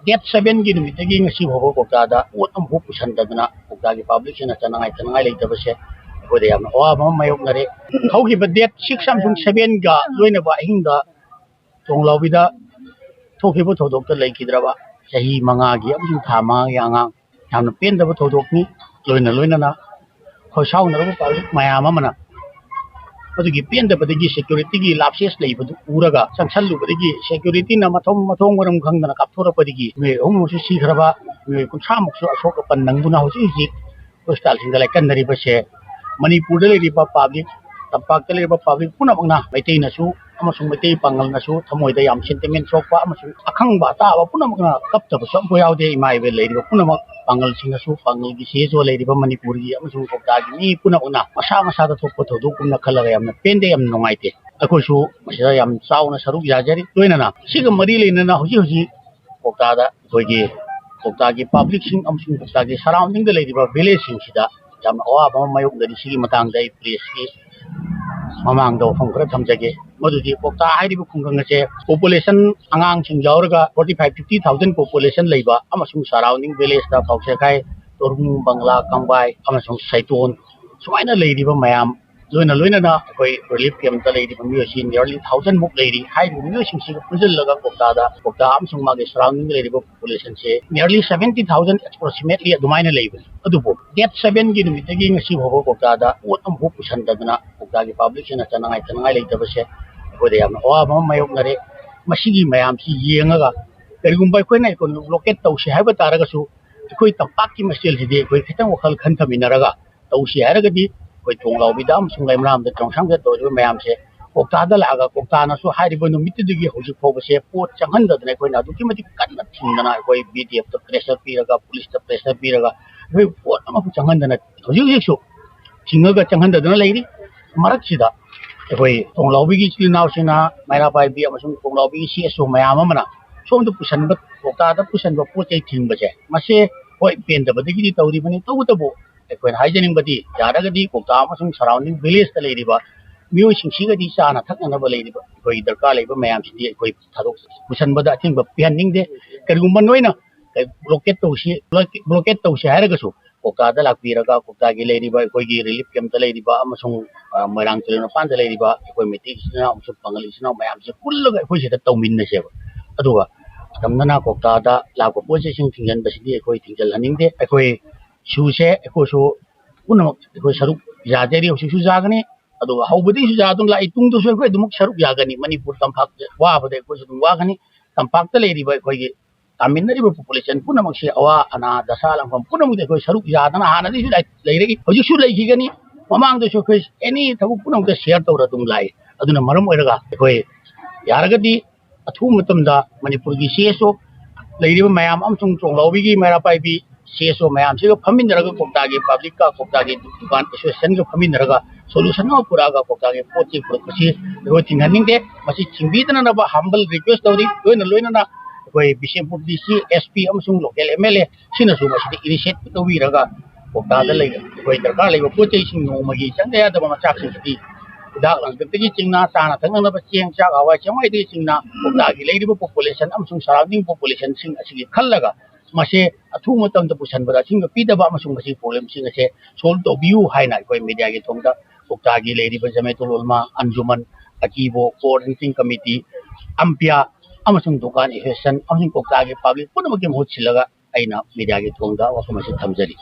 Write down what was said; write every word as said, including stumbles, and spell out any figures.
Date ꯁꯕꯦꯟꯒꯤ ꯅꯨꯃꯤꯠꯇꯒꯤ ꯉꯁꯤ ꯐꯥꯎꯕ ꯀ꯭ꯋꯥꯛꯇꯥꯗ ꯄꯣꯠ ꯑꯃꯐꯥꯎ ꯄꯨꯁꯟꯗꯗꯅ ꯀ꯭ꯋꯥꯛꯇꯥꯒꯤ ꯄꯕ꯭ꯂꯤꯛꯁꯤꯅ ꯆꯅꯉꯥꯏ ꯊꯛꯅꯉꯥꯏ ꯂꯩꯇꯕꯁꯦ ꯑꯩꯈꯣꯏꯗ ꯌꯥꯝꯅ ꯑꯋꯥꯕ ꯑꯃ ꯃꯥꯌꯣꯛꯅꯔꯦ꯫ ꯍꯧꯈꯤꯕ ꯗꯦꯠ ꯁꯤꯛꯁ ꯑꯃꯁꯨꯡ ꯁꯕꯦꯟꯒ ꯂꯣꯏꯅꯕ ꯑꯍꯤꯡꯗ ꯊꯣꯡꯂꯥꯎꯕꯤꯗ ꯊꯣꯛꯈꯤꯕ ꯊꯧꯗꯣꯛꯇ ꯂꯩꯈꯤꯗ꯭ꯔꯕ ꯆꯍꯤ ꯃꯉꯥꯒꯤ ꯑꯃꯁꯨꯡ ꯊꯥ ꯃꯉꯥꯒꯤ ꯑꯉꯥꯡ ꯌꯥꯝꯅ ꯄꯦꯟꯗꯕ ꯊꯧꯗꯣꯛꯅꯤ꯫ ꯂꯣꯏꯅ ꯂꯣꯏꯅꯅ ꯈꯣꯏꯁꯥꯎꯅꯔꯕ ꯄꯕ꯭ꯂꯤꯛ ꯃꯌꯥꯝ ꯑꯃꯅ ꯑꯗꯨꯒꯤ ꯄꯦꯟꯗꯕꯗꯒꯤ ꯁꯦꯀ꯭ꯌꯨꯔꯤꯇꯤꯒꯤ ꯂꯥꯞꯁꯦꯁ ꯂꯩꯕꯗꯨ ꯎꯔꯒ ꯆꯪꯁꯜꯂꯨꯕꯗꯒꯤ ꯁꯦꯀ꯭ꯌꯨꯔꯤꯇꯤꯅ ꯃꯊꯣꯡ ꯃꯊꯣꯡ ꯃꯔꯝ ꯈꯪꯗꯅ ꯀꯥꯞꯊꯣꯔꯛꯄꯗꯒꯤ ꯃꯤꯑꯣꯏ ꯑꯍꯨꯝꯃꯨꯛꯁꯨ ꯁꯤꯈ꯭ꯔꯕ, ꯃꯤꯑꯣꯏ ꯀꯨꯟꯊ꯭ꯔꯥꯃꯨꯛꯁꯨ ꯑꯁꯣꯛ ꯑꯄꯟ ꯅꯪꯗꯨꯅ ꯍꯧꯖꯤꯛ ꯍꯧꯖꯤꯛ ꯍꯣꯁꯄꯤꯇꯥꯜꯁꯤꯡꯗ ꯂꯥꯏꯀꯠꯅꯔꯤꯕꯁꯦ ꯃꯅꯤꯄꯨꯔꯗ ꯂꯩꯔꯤꯕ ꯄꯕ꯭ꯂꯤꯛ, ꯇꯝꯄꯥꯛꯇ ꯂꯩꯔꯤꯕ ꯄꯕ꯭ꯂꯤꯛ ꯄꯨꯝꯅꯃꯛꯅ, ꯃꯩꯇꯩꯅꯁꯨ ꯑꯃꯁꯨꯡ ꯃꯩꯇꯩ ꯄꯥꯉꯜꯅꯁꯨ ꯊꯃꯣꯏꯗ ꯌꯥꯝ ꯁꯦꯟꯇꯤꯃꯦꯟ ꯁꯣꯛꯄ ꯑꯃꯁꯨꯡ ꯑꯈꯪꯕ ꯑꯇꯥꯕ ꯄꯨꯝꯅꯃꯛꯅ ꯀꯞꯇꯕꯁꯨ ꯑꯝꯐꯥꯎ ꯌꯥꯎꯗꯦ꯫ ꯏꯃꯥ ꯏꯕꯦꯜ ꯂꯩꯔꯤꯕ ꯄꯨꯝꯅꯃꯛ ꯄꯥꯉꯜꯁꯤꯡꯅꯁꯨ, ꯄꯥꯉꯜꯒꯤ ꯁꯤ ꯑꯦꯁ ꯑꯣ ꯂꯩꯔꯤꯕ ꯃꯅꯤꯄꯨꯔꯒꯤ ꯑꯃꯁꯨꯡ ꯀ꯭ꯋꯥꯛꯇꯥꯒꯤ ꯃꯤ ꯄꯨꯝꯅꯃꯛꯅ ꯃꯁꯥ ꯃꯁꯥꯗ ꯊꯣꯛꯄ ꯊꯧꯗꯣꯛꯀꯨꯝꯅ ꯈꯜꯂꯒ ꯌꯥꯝꯅ ꯄꯦꯟꯗꯦ, ꯌꯥꯝꯅ ꯅꯨꯡꯉꯥꯏꯇꯦ꯫ ꯑꯩꯈꯣꯏꯁꯨ ꯃꯁꯤꯗ ꯌꯥꯝ ꯆꯥꯎꯅ ꯁꯔꯨꯛ ꯌꯥꯖꯔꯤ꯫ ꯂꯣꯏꯅꯅ ꯁꯤꯒ ꯃꯔꯤ ꯂꯩꯅꯅ ꯍꯧꯖꯤꯛ ꯍꯧꯖꯤꯛ ꯀ꯭ꯋꯥꯛꯇꯥꯗ ꯑꯩꯈꯣꯏꯒꯤ ꯀ꯭ꯋꯥꯛꯇꯥꯒꯤ ꯄꯕ꯭ꯂꯤꯛꯁꯤꯡ ꯑꯃꯁꯨꯡ ꯀ꯭ꯋꯥꯛꯇꯥꯒꯤ ꯁꯔꯥꯎꯟꯗꯤꯡꯗ ꯂꯩꯔꯤꯕ ꯚꯤꯂꯦꯖꯁꯤꯡꯁꯤꯗ ꯌꯥꯝꯅ ꯑꯋꯥꯕ ꯑꯃ ꯃꯥꯌꯣꯛꯅꯔꯤ꯫ ꯁꯤꯒꯤ ꯃꯇꯥꯡꯗ ꯑꯩ ꯄ꯭ꯔꯦꯁꯀꯤ ꯃꯃꯥꯡꯗ ꯋꯥꯐꯝ ꯈꯔ ꯊꯝꯖꯒꯦ꯫ ꯃꯗꯨꯗꯤ ꯀ꯭ꯋꯥꯛꯇꯥ ꯍꯥꯏꯔꯤꯕ ꯈꯨꯡꯒꯪ ꯑꯁꯦ ꯄꯣꯄꯨꯂꯦꯁꯟ ꯑꯉꯥꯡꯁꯤꯡ ꯌꯥꯎꯔꯒ forty five, fifty thousand population ꯂꯩꯕ ꯑꯃꯁꯨꯡ ꯁꯔꯥꯎꯟꯗꯤꯡ ꯚꯤꯂꯦꯖꯇ ꯐꯥꯎꯁꯦꯈꯥꯏ, ꯇꯣꯔꯃꯨ, ꯕꯪꯂꯥ, ꯀꯪꯕꯥꯏ ꯑꯃꯁꯨꯡ ꯁꯩꯇꯣꯟ ꯁꯨꯃꯥꯏꯅ ꯂꯩꯔꯤꯕ ꯃꯌꯥꯝ ꯂꯣꯏꯅ ꯂꯣꯏꯅꯅ ꯑꯩꯈꯣꯏ ꯔꯤꯂꯤꯐ ꯀꯦꯝꯞꯇ ꯂꯩꯔꯤꯕ ꯃꯤꯑꯣꯏꯁꯤ ꯅꯤꯌꯔꯂꯤ ꯊꯥꯎꯖꯟ ꯃꯨꯛ ꯂꯩꯔꯤ꯫ ꯍꯥꯏꯔꯤꯕ ꯃꯤꯑꯣꯏꯁꯤꯡꯁꯤꯒ ꯄꯨꯟꯁꯤꯜꯂꯒ ꯀ꯭ꯋꯥꯛꯇꯥꯗ, ꯀ꯭ꯋꯥꯛꯇꯥ ꯑꯃꯁꯨꯡ ꯃꯥꯒꯤ ꯁꯔꯥꯎꯟꯗꯤꯡꯗ ꯂꯩꯔꯤꯕ ꯄꯣꯄꯨꯂꯦꯁꯟꯁꯦ ꯅꯤꯌꯔꯂꯤ ꯁꯕꯦꯟꯇꯤ ꯊꯥꯎꯖꯟ ꯑꯦꯄ꯭ꯔꯣꯛꯁꯤꯃꯦꯠꯂꯤ ꯑꯗꯨꯃꯥꯏꯅ ꯂꯩꯕꯅꯤ꯫ ꯑꯗꯨꯕꯨ ꯗꯦꯠ ꯁꯕꯦꯟꯒꯤ ꯅꯨꯃꯤꯠꯇꯒꯤ ꯉꯁꯤ ꯐꯥꯎꯕ ꯀ꯭ꯋꯥꯛꯇꯥꯗ ꯄꯣꯠ ꯑꯃꯐꯥꯎ ꯄꯨꯁꯟꯗꯗꯅ ꯀ꯭ꯋꯥꯛꯇꯥꯒꯤ ꯄꯕ꯭ꯂꯤꯛꯁꯤꯅ ꯆꯅꯉꯥꯏ ꯊꯛꯅꯉꯥꯏ ꯂꯩꯇꯕꯁꯦ ꯑꯩꯈꯣꯏꯗ ꯌꯥꯝꯅ ꯑꯋꯥꯕ ꯑꯃ ꯃꯥꯌꯣꯛꯅꯔꯦ꯫ ꯃꯁꯤꯒꯤ ꯃꯌꯥꯝꯁꯤ ꯌꯦꯡꯉꯒ ꯀꯔꯤꯒꯨꯝꯕ ꯑꯩꯈꯣꯏꯅ ꯏꯀꯣꯅꯣꯃꯤꯛ ꯕ꯭ꯂꯣꯀꯦꯠ ꯇꯧꯁꯤ ꯍꯥꯏꯕ ꯇꯥꯔꯒꯁꯨ ꯑꯩꯈꯣꯏ ꯇꯝꯄꯥꯛꯀꯤ ꯃꯁꯦꯜꯁꯤꯗꯤ ꯑꯩꯈꯣꯏ ꯈꯤꯇꯪ ꯋꯥꯈꯜ ꯈꯟꯊꯃꯤꯟꯅꯔꯒ ꯇꯧꯁꯤ ꯍꯥꯏꯔꯒꯗꯤ ꯑꯩꯈꯣꯏ ꯊꯣꯡꯂꯥꯎꯕꯤꯗ ꯑꯃꯁꯨꯡ ꯂꯩꯃꯔꯥꯝꯗ ꯆꯣꯡꯁꯥꯡꯗ ꯇꯧꯔꯤꯕ ꯃꯌꯥꯝꯁꯦ ꯀ꯭ꯋꯥꯛꯇꯥꯗ ꯂꯥꯛꯑꯒ ꯀ꯭ꯋꯥꯛꯇꯥꯅꯁꯨ ꯍꯥꯏꯔꯤꯕ ꯅꯨꯃꯤꯠꯇꯨꯗꯒꯤ ꯍꯧꯖꯤꯛ ꯐꯥꯎꯕꯁꯦ ꯄꯣꯠ ꯆꯪꯍꯟꯗꯗꯅ ꯑꯩꯈꯣꯏꯅ ꯑꯗꯨꯛꯀꯤ ꯃꯇꯤꯛ ꯀꯟꯅ ꯊꯤꯡꯗꯅ ꯑꯩꯈꯣꯏ ꯕꯤ ꯗꯤ ꯑꯦꯐꯇ ꯄ꯭ꯔꯦꯁꯔ ꯄꯤꯔꯒ, ꯄꯨꯂꯤꯁꯇ ꯄ꯭ꯔꯦꯁꯔ ꯄꯤꯔꯒ ꯑꯩꯈꯣꯏ ꯄꯣꯠ ꯑꯃꯐꯥꯎ ꯆꯪꯍꯟꯗꯅ ꯍꯧꯖꯤꯛ ꯍꯧꯖꯤꯛꯁꯨ ꯊꯤꯡꯉꯒ ꯆꯪꯍꯟꯗꯗꯅ ꯂꯩꯔꯤ꯫ ꯃꯔꯛꯁꯤꯗ ꯑꯩꯈꯣꯏ ꯊꯣꯡꯂꯥꯎꯕꯤꯒꯤ ꯏꯆꯤꯜ ꯏꯅꯥꯎꯁꯤꯡꯅ, ꯃꯩꯔꯥ ꯄꯥꯏꯕꯤ ꯑꯃꯁꯨꯡ ꯊꯣꯡꯂꯥꯎꯕꯤꯒꯤ ꯁꯤ ꯑꯦꯁ ꯑꯣ ꯃꯌꯥꯝ ꯑꯃꯅ ꯁꯣꯝꯗ ꯄꯨꯁꯟꯕ, ꯀ꯭ꯋꯥꯛꯇꯥꯗ ꯄꯨꯁꯟꯕ ꯄꯣꯠ ꯆꯩ ꯊꯤꯡꯕꯁꯦ, ꯃꯁꯦ ꯍꯣꯏ ꯄꯦꯟꯗꯕꯗꯒꯤꯗꯤ ꯇꯧꯔꯤꯕꯅꯤ, ꯇꯧꯕꯇꯕꯨ ꯑꯩꯈꯣꯏꯅ ꯍꯥꯏꯖꯅꯤꯡꯕꯗꯤ ꯌꯥꯔꯒꯗꯤ ꯀ꯭ꯋꯥꯛꯇꯥ ꯑꯃꯁꯨꯡ ꯁꯔꯥꯎꯟꯗꯤꯡ ꯚꯤꯂꯦꯖꯇ ꯂꯩꯔꯤꯕ ꯃꯤꯑꯣꯏꯁꯤꯡꯁꯤꯒꯗꯤ ꯆꯥꯅ ꯊꯛꯅꯅꯕ ꯂꯩꯔꯤꯕ ꯑꯩꯈꯣꯏ ꯗꯔꯀꯥꯔ ꯂꯩꯕ ꯃꯌꯥꯝꯁꯤꯗꯤ ꯑꯩꯈꯣꯏ ꯊꯥꯗꯣꯛ ꯄꯨꯁꯟꯕꯗ ꯑꯊꯤꯡꯕ ꯄꯤꯍꯟꯅꯤꯡꯗꯦ꯫ ꯀꯔꯤꯒꯨꯝꯕ ꯅꯣꯏꯅ ꯕ꯭ꯂꯣꯀꯦꯠ ꯇꯧꯁꯤ, ꯕ꯭ꯂꯣꯀꯦꯠ ꯇꯧꯁꯤ ꯍꯥꯏꯔꯒꯁꯨ ꯀꯣꯛꯇꯥꯗ ꯂꯥꯛꯄꯤꯔꯒ ꯀꯣꯛꯇꯥꯒꯤ ꯂꯩꯔꯤꯕ ꯑꯩꯈꯣꯏꯒꯤ ꯔꯤꯂꯤꯐ ꯀꯦꯝꯞꯇ ꯂꯩꯔꯤꯕ ꯑꯃꯁꯨꯡ, ꯑ, ꯃꯣꯏꯔꯥꯡ ꯇꯨꯔꯦꯜ ꯃꯄꯥꯟꯗ ꯂꯩꯔꯤꯕ ꯑꯩꯈꯣꯏ ꯃꯩꯇꯩ ꯏꯆꯤꯟ ꯏꯅꯥꯎ ꯑꯃꯁꯨꯡ ꯄꯥꯉꯜ ꯏꯆꯤꯟ ꯏꯅꯥꯎ ꯃꯌꯥꯝꯁꯦ ꯄꯨꯜꯂꯒ ꯑꯩꯈꯣꯏ ꯁꯤꯗ ꯇꯧꯃꯤꯟꯅꯁꯦꯕ꯫ ꯑꯗꯨꯒ ꯑꯇꯝꯅꯅ ꯀꯣꯛꯇꯥꯗ ꯂꯥꯛꯄ ꯄꯣꯠ ꯆꯩꯁꯤꯡ ꯊꯤꯡꯖꯤꯟꯕꯁꯤꯗꯤ ꯑꯩꯈꯣꯏ ꯊꯤꯡꯖꯤꯜꯍꯟꯅꯤꯡꯗꯦ꯫ ꯑꯩꯈꯣꯏ ꯁꯨꯁꯦ, ꯑꯩꯈꯣꯏꯁꯨ ꯄꯨꯝꯅꯃꯛ ꯑꯩꯈꯣꯏ ꯁꯔꯨꯛ ꯌꯥꯖꯔꯤ, ꯍꯧꯖꯤꯛꯁꯨ ꯌꯥꯒꯅꯤ꯫ ꯑꯗꯨꯒ ꯍꯧꯕꯗꯒꯤꯁꯨ ꯌꯥ ꯑꯗꯨꯝ ꯂꯥꯛꯏ, ꯇꯨꯡꯗꯁꯨ ꯑꯩꯈꯣꯏ ꯑꯗꯨꯃꯛ ꯁꯔꯨꯛ ꯌꯥꯒꯅꯤ꯫ ꯃꯅꯤꯄꯨꯔ ꯇꯝꯄꯥꯛꯇ ꯋꯥꯕꯗ ꯑꯩꯈꯣꯏꯁꯨ ꯑꯗꯨꯝ ꯋꯥꯒꯅꯤ꯫ ꯇꯝꯄꯥꯛꯇ ꯂꯩꯔꯤꯕ ꯑꯩꯈꯣꯏꯒꯤ ꯇꯥꯃꯤꯟꯅꯔꯤꯕ ꯄꯣꯄꯨꯂꯦꯁꯟ ꯄꯨꯝꯅꯃꯛꯁꯤ ꯑꯋꯥ ꯑꯅꯥ ꯗꯁꯥ ꯂꯥꯡꯐꯝ ꯄꯨꯝꯅꯃꯛꯇ ꯑꯩꯈꯣꯏ ꯁꯔꯨꯛ ꯌꯥꯗꯅ ꯍꯥꯟꯅꯗꯒꯤꯁꯨ ꯂꯩ-, ꯂꯩꯔꯛꯏ, ꯍꯧꯖꯤꯛꯁꯨ ꯂꯩꯈꯤꯒꯅꯤ꯫ ꯃꯃꯥꯡꯗꯁꯨ ꯑꯩꯈꯣꯏ ꯑꯦꯅꯤ ꯊꯕꯛ ꯄꯨꯝꯅꯃꯛꯇ ꯁꯤꯌꯔ ꯇꯧꯔ ꯑꯗꯨꯝ ꯂꯥꯛꯏ꯫ ꯑꯗꯨꯅ ꯃꯔꯝ ꯑꯣꯏꯔꯒ ꯑꯩꯈꯣꯏ ꯌꯥꯔꯒꯗꯤ ꯑꯊꯨꯕ ꯃꯇꯝꯗ ꯃꯅꯤꯄꯨꯔꯒꯤ ꯁꯤ ꯑꯦꯁ ꯑꯣ ꯂꯩꯔꯤꯕ ꯃꯌꯥꯝ ꯑꯃꯁꯨꯡ ꯆꯣꯡꯂꯥꯎꯕꯤꯒꯤ ꯃꯩꯔꯥ ꯄꯥꯏꯕꯤ ꯁꯤ ꯑꯦꯁ ꯑꯣ ꯃꯌꯥꯝꯁꯤꯒ ꯐꯝꯃꯤꯟꯅꯔꯒ ꯀꯣꯛꯇꯥꯒꯤ ꯄꯕ꯭ꯂꯤꯛꯀ ꯀꯣꯛꯇꯥꯒꯤ ꯗꯨꯀꯥꯟ ꯑꯦꯁꯣꯁꯤꯌꯦꯁꯟꯒ ꯐꯝꯃꯤꯟꯅꯔꯒ ꯁꯣꯂꯨꯁꯟ ꯑꯃ ꯄꯨꯔꯛꯑꯒ ꯀꯣꯛꯇꯥꯒꯤ ꯄꯣꯠ ꯆꯩ ꯄꯨꯔꯛꯄꯁꯤ ꯑꯩꯈꯣꯏ ꯊꯤꯡꯍꯟꯅꯤꯡꯗꯦ꯫ ꯃꯁꯤ ꯊꯤꯡꯕꯤꯗꯅꯅꯕ ꯍꯝꯕꯜ ꯔꯤꯀ꯭ꯋꯦꯁ ꯇꯧꯔꯤ꯫ ꯂꯣꯏꯅ ꯂꯣꯏꯅꯅ ꯑꯩꯈꯣꯏ ꯕꯤꯁꯦꯝꯄꯨꯔ ꯗꯤ ꯁꯤ, ꯑꯦꯁ ꯄꯤ ꯑꯃꯁꯨꯡ ꯂꯣꯀꯦꯜ ꯑꯦꯝ ꯑꯦꯜ ꯑꯦ ꯁꯤꯅꯁꯨ ꯃꯁꯤꯗ ꯏꯅꯤꯁꯤꯌꯦꯠ ꯇꯧꯕꯤꯔꯒ ꯀꯣꯛꯇꯥꯗ ꯂꯩꯕ ꯑꯩꯈꯣꯏ ꯗꯔꯀꯥꯔ ꯂꯩꯕ ꯄꯣꯠ ꯆꯩꯁꯤꯡ ꯅꯣꯡꯃꯒꯤ ꯆꯪꯗ ꯌꯥꯗꯕ ꯃꯆꯥꯛꯁꯤꯡꯁꯤꯗꯤ ꯍꯤꯗꯥꯛ ꯂꯥꯡꯊꯛꯇꯒꯤ ꯆꯤꯡꯅ ꯆꯥꯅ ꯊꯛꯅꯅꯕ ꯆꯦꯡ, ꯆꯥꯛ, ꯍꯋꯥꯏ ꯆꯦꯡꯋꯥꯏꯗꯒꯤ ꯆꯤꯡꯅ ꯀꯣꯛꯇꯥꯒꯤ ꯂꯩꯔꯤꯕ ꯄꯣꯄꯨꯂꯦꯁꯟ ꯑꯃꯁꯨꯡ ꯁꯔꯥꯎꯟꯗꯤꯡ ꯄꯣꯄꯨꯂꯦꯁꯟꯁꯤꯡ ꯑꯁꯤꯒꯤ ꯈꯜꯂꯒ ꯃꯁꯦ ꯑꯊꯨꯕ ꯃꯇꯝꯗ ꯄꯨꯁꯟꯕꯗ ꯑꯊꯤꯡꯕ ꯄꯤꯗꯕ ꯑꯃꯁꯨꯡ ꯃꯁꯤꯒꯤ ꯄ꯭ꯔꯣꯕ꯭ꯂꯦꯝꯁꯤꯡ ꯑꯁꯦ ꯁꯣꯜꯕ ꯇꯧꯕꯤꯌꯨ ꯍꯥꯏꯅ ꯑꯩꯈꯣꯏ ꯃꯦꯗꯤꯌꯥꯒꯤ ꯊꯣꯡꯗ ꯀꯣꯛꯇꯥꯒꯤ ꯂꯩꯔꯤꯕ ꯖꯃꯦꯇꯨꯜ ꯎꯂꯃꯥ, ꯑꯟꯖꯨꯃꯟ, ꯑꯀꯤꯕꯣ, ꯀꯣꯑꯣꯔꯗꯤꯅꯦꯇꯤꯡ ꯀꯃꯤꯇꯤ, ꯑꯝꯄꯤꯌꯥ ꯑꯃꯁꯨꯡ ꯗꯨꯀꯥꯟ ꯑꯦꯁꯣꯁꯤꯌꯦꯁꯟ ꯑꯃꯁꯨꯡ ꯀꯣꯛꯇꯥꯒꯤ ꯄꯕ꯭ꯂꯤꯛ ꯄꯨꯝꯅꯃꯛꯀꯤ ꯃꯍꯨꯠ ꯁꯤꯜꯂꯒ ꯑꯩꯅ ꯃꯦꯗꯤꯌꯥꯒꯤ ꯊꯣꯡꯗ ꯋꯥꯐꯝ ꯑꯁꯤ ꯊꯝꯖꯔꯤ꯫